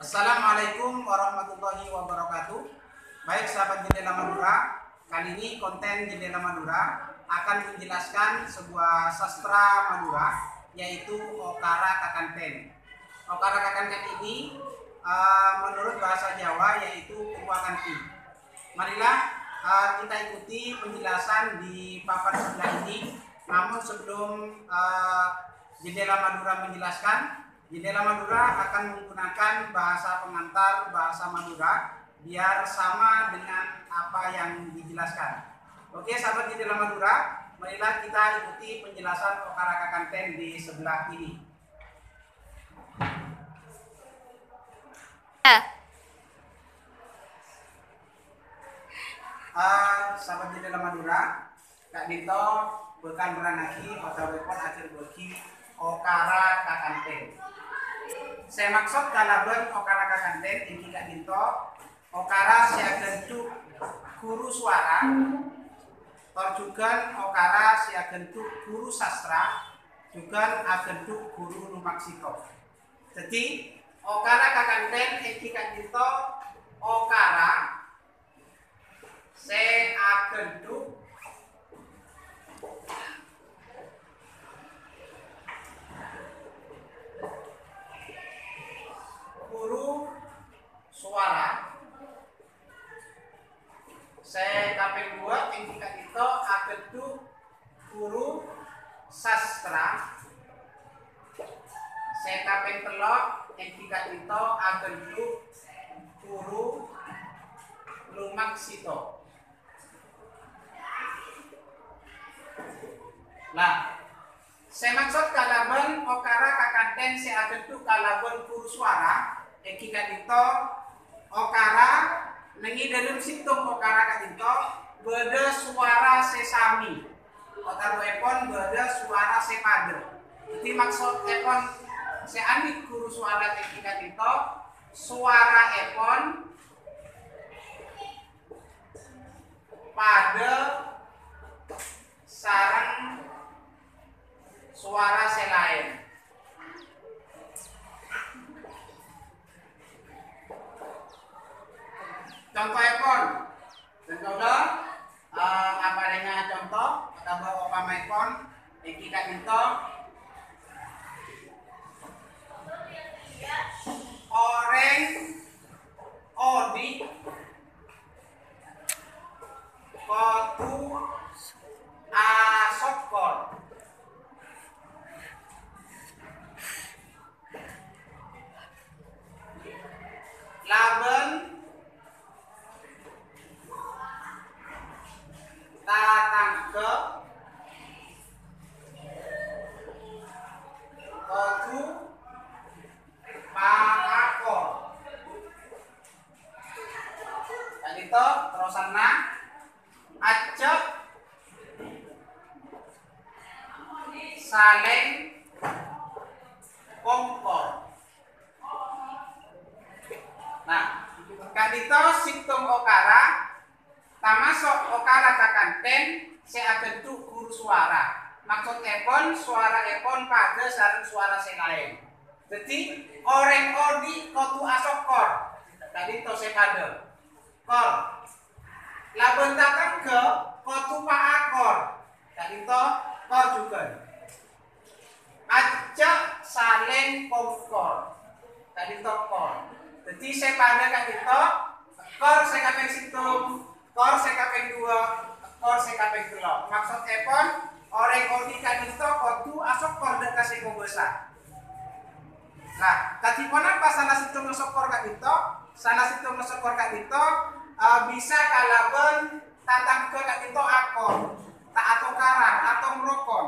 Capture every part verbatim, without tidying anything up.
Assalamualaikum warahmatullahi wabarakatuh. Baik, sahabat Jendela Madura, kali ini konten Jendela Madura akan menjelaskan sebuah sastra Madura, yaitu Okara Kakanten. Okara Kakanten ini, eh, menurut bahasa Jawa, yaitu Kukuakanti. Marilah, eh, kita ikuti penjelasan di papan sebelah ini. Namun sebelum, eh, Jendela Madura menjelaskan, Jendela Madura akan menggunakan bahasa pengantar, bahasa Madura, biar sama dengan apa yang dijelaskan. Oke, sahabat Jendela Madura, marilah kita ikuti penjelasan Okara Kakanten di sebelah ini. Ah, sahabat Jendela Madura, ka'dinto bhâkal nerrangngaghi otabâèpon ajhârbâghi Okara Kakanten. Sè maksod kalabân Okara Kakanten èngghi ka'dinto okara sè aghândhu' ghuru sowara, tor jhughân okara sè aghândhu' ghuru sastra, jhughân aghândhu' ghuru lumaksita. Dhâddhi, Okara Kakanten èngghi ka'dinto okara sè aghândhu' ghuru sowara. Sè kapèng duwâ' èngghi ka'dinto aghândhu' ghuru sastra. Sè kapèng tello' èngghi ka'dinto aghândhu' ghuru lumaksita. Lah, sè maksod kalabân okara kakanten sè aghândhu' kalabân ghuru sowara, èngghi ka'dinto okara, neng è dhâlem sèttong okara ka'dinto bâdâ sowara sè sami, otabâèpon bâdâ sowara sè padâ. Dhâddhi, maksodèpon sè andi' ghuru sowara èngghi ka'dinto, sowaraèpon padâ sareng sowara sè laèn. Contoèpon, contoh, eh, aparènga conto, otabâ opamaèpon, èngghi ka'dinto, orèng odi' kodhu asokkor. Labân tatangghâ kodhu paakor. Ka'dinto terrosanna, ajjhâ' salèng kongkor. Nah, ka'dinto sèttong okara, tamaso' okara kakanten sè aghândhu' ghuru sowara. Maksodèpon, sowaraèpon padâ sareng sowara sè laèn. Dhâddhi, orèng odi' kodhu asokkor. Ka'dinto sè padâ. Kor. Labân tatangghâ kodhu paakor. Ka'dinto kor jhughân. Ajjhâ' salèng kongkor. Ka'dinto kor. Dhâddhi sè padâ ka'dinto kor sè kapèng sèttong, kor sè kapèng duwâ', kor sè kapèng tello'. Maksodèpon, orèng odi' ka'dinto kodhu asokkor dâ' ka sè kobâsa. Nah, dhâddhi ponapa sala sèttongnga sokkor ka'dinto? Sala sèttongnga sokkor ka'dinto, eh, bisa kalabân tatangghâ ka'dinto akor, ta' atokaran, atong rokon.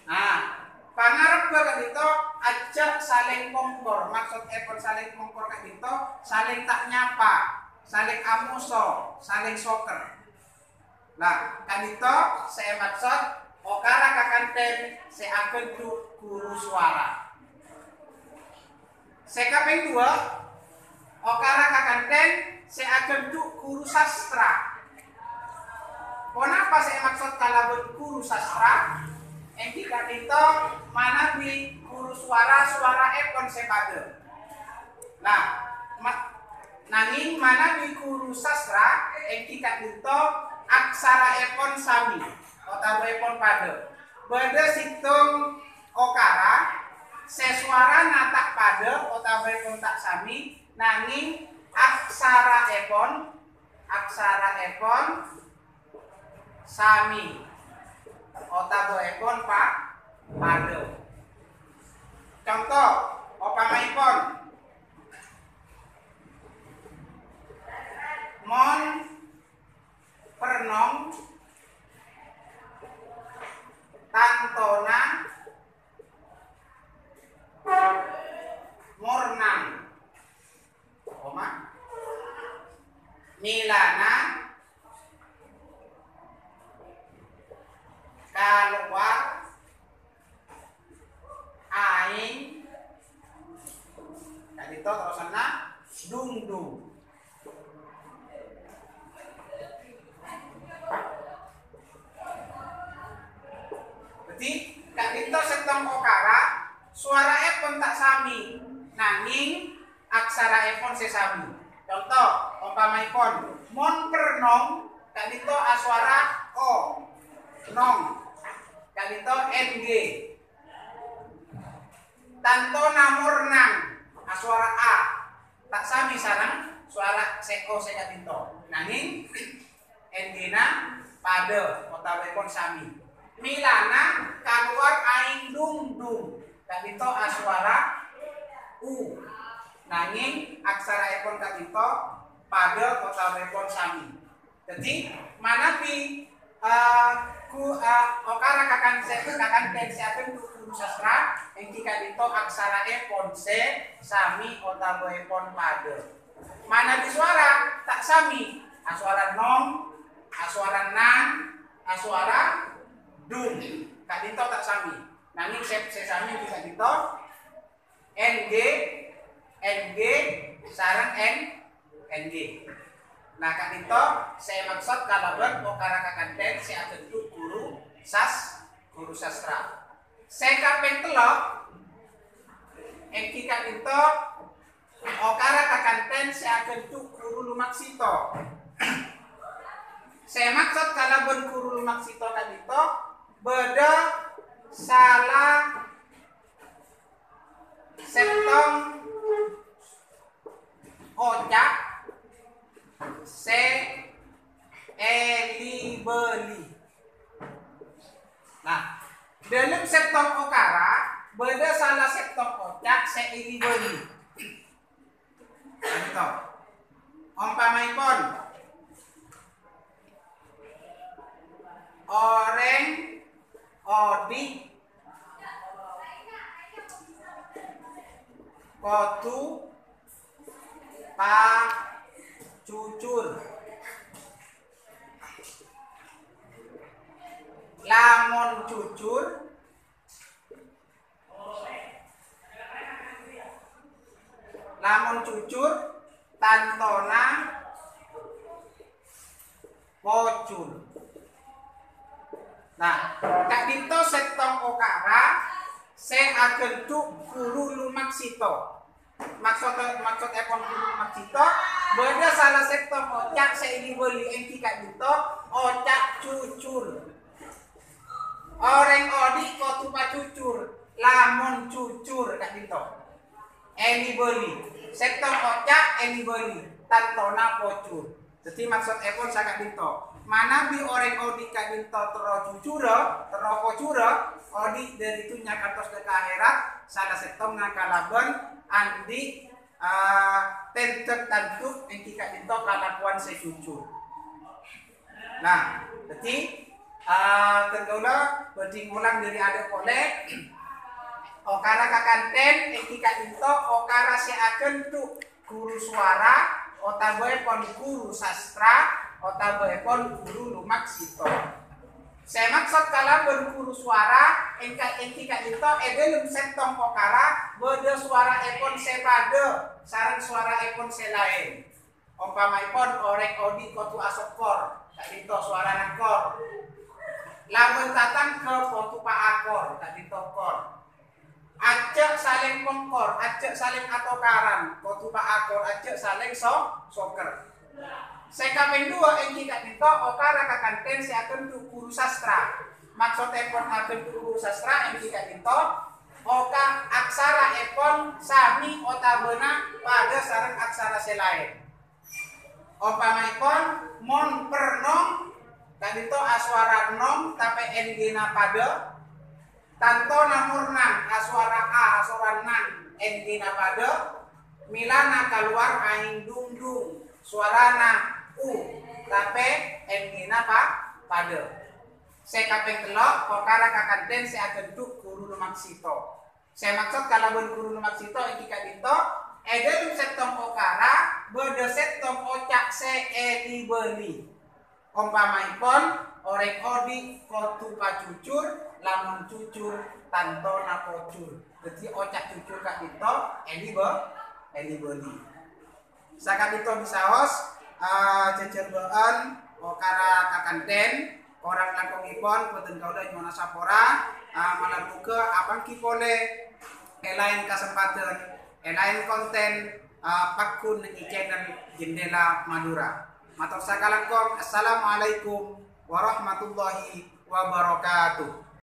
Nah, pangarebbhâ ka'dinto ajjhâ' salèng kongkor. Maksodèpon salèng kongkor ka'dinto, salèng ta' nyapa, salèng amoso, salèng sokèr. Nah, ka'dinto sè èmaksod okara kakanten sè aghândhu' ghuru sowara. Sè kapèng duwâ', okara kakanten sè aghândhu' ghuru sastra. Ponapa sè èmaksod kalabân ghuru sastra? Èngghi ka'dinto manabi ghuru sowara, sowaraèpon sè padâ. Nah, ma-, nanging manabi ghuru sastra èngghi ka'dinto aksaraèpon sami otabâèpon padâ. Bâdâ sèttong okara sè sowarana ta' padâ otabâèpon ta' sami, nanging aksaraèpon, aksaraèpon sami otabâèpon pa-, padâ. Conto, opamaèpon, mon pernong, tantona mornang. Oma. Milana kalowar aèng. Ka'dinto terrosanna dungdung. Dhâddhi, ka'dinto sèttong okara, sowara'èpon ta' sami, nanging aksaraèpon sè sami. Conto, ompamaèpon, mon pernong, ka'dinto asowara O, nong, ka'dinto N G. Tantona mornang, asowara A, ta' sami sareng sowara sè O sè ka'dinto. Nanging, N G-na padâ otabâèpon sami. Milana kalowar aèng dungdung, ka'dinto asowara U. Nanging aksaraèpon ka'dinto padâ otabâèpon sami. Dhâddhi, manabi, eh, ku-, eh, okara kakan-, sè, kakantèn sè abentuk ghuru sastra, èngghi ka'dinto aksaraèpon sè sami otabâèpon padâ. Manabi sowara ta' sami, asowara nong, asowara nang, asowara dung, ka'dinto ta' sami. Nanging sè, sè sami èngghi ka'dinto N G, N G, sareng N, N G. Nah, ka'dinto sè èmaksod kalabân okara kakantèn sè abentuk ghuru sas-, ghuru sastra. Sè kapèng tello', èngghi ka'dinto okara kakantèn sè abentuk ghuru lumaksèto. Sè èmaksod kalabân ghuru lumaksèto ka'dinto bâdâ sala sèttong oca' sè èli-bâli. Nah, dâlem sèttong okara bâdâ sala sèttong oca' sè èli-bâli. Conto, ompamaèpon, orèng odi' kodhu pajhujhur. Lamon jhujhur, lamon jhujhur, tantona pojhur. Nah, ka'dinto sèttong okara sè abentuk ghuru lumaksèto. Maksod, maksodèpon ghuru lumaksèto, bâdâ sala sèttong oca' sè èli-bâli èngghi ka'dinto oca' jhujhur. Orèng odi' kodhu pajhujhur, lamon jhujhur ka'dinto. Èli-bâli. Sèttong oca' èli-bâli. Tantona pojhur. Dhâddhi, maksodèpon saka'dinto. Manabi orèng odi' ka'dinto terro jhujhurrâ, terro pojhurrâ, odi' dâri dhunnya kantos dâ' ka akhèrat, sala sèttongnga kalabân andi', eh, tèndhâk tanto èngghi ka'dinto kalakowan sè jhujhur. Nah, dhâddhi, eh, dhân kaulâ bhâdhi ngolang dâri adâ' polè, okara kakantèn èngghi ka'dinto okara sè abentuk ghuru sowara, otabâèpon ghuru sastra, otabâèpon ghuru lumaksèto. Sè maksod kalabân ghuru sowara, èngka-, èngghi ka'dinto è dâlem sèttong okara bâdâ sowara'èpon sè padâ sareng sowara'èpon sè laèn. Ompamaèpon orèng odi' kodhu asokkor, ka'dinto sowarana kor. Labân tatangghâ kodhu paakor, ka'dinto kor. Ajjhâ' salèng pongkor, ajjhâ' salèng atokaran, kodhu paakor, ajjhâ' salèng so-, sokèr. Sè kapèng duwâ' èngghi ka'dinto okara kakantèn sè aghândhu' ghuru sastra. Maksoddhèpon aghândhu' ghuru sastra èngghi ka'dinto oka-, aksaraèpon samè otabâna padâ sareng aksara sè laèn. Ompamaèpon, mon pernong, ka'dinto aswara nong tapè ènggina padâ, tantona murnang aswara a, aswara nang ènggina padâ, mèlana kalowar aèng dungdung, sowarana u, tapè ènggina pa-, padâ. Sè kapèng tello', okara kakantèn sè aghândhu' ghuru lumaksito. Sè maksod kalabân ghuru lumaksito èngghi ka'dinto, è dhâlem sèttong okara bâdâ sèttong oca' sè èli-bâli. Ompamaèpon, orèng odi' kodhu pajhujhur, lamon jhujhur, tantona pojhur. Dhâddhi oca' jhujhur ka'dinto èli-bâ-, èli-bâli. Saka'dinto bisaos, eh, jhâjhârbâ'ân okara kakantèn, korang langkongèpon bhâdhân kaulâ nyo'ona sapora, eh, malar moghâ apangghi polè è laèn kasempadhân, è laèn kontèn, eh, pagghun neng è channel Jendela Madura. Mator sakalangkong, assalamualaikum warahmatullahi wabarakatuh.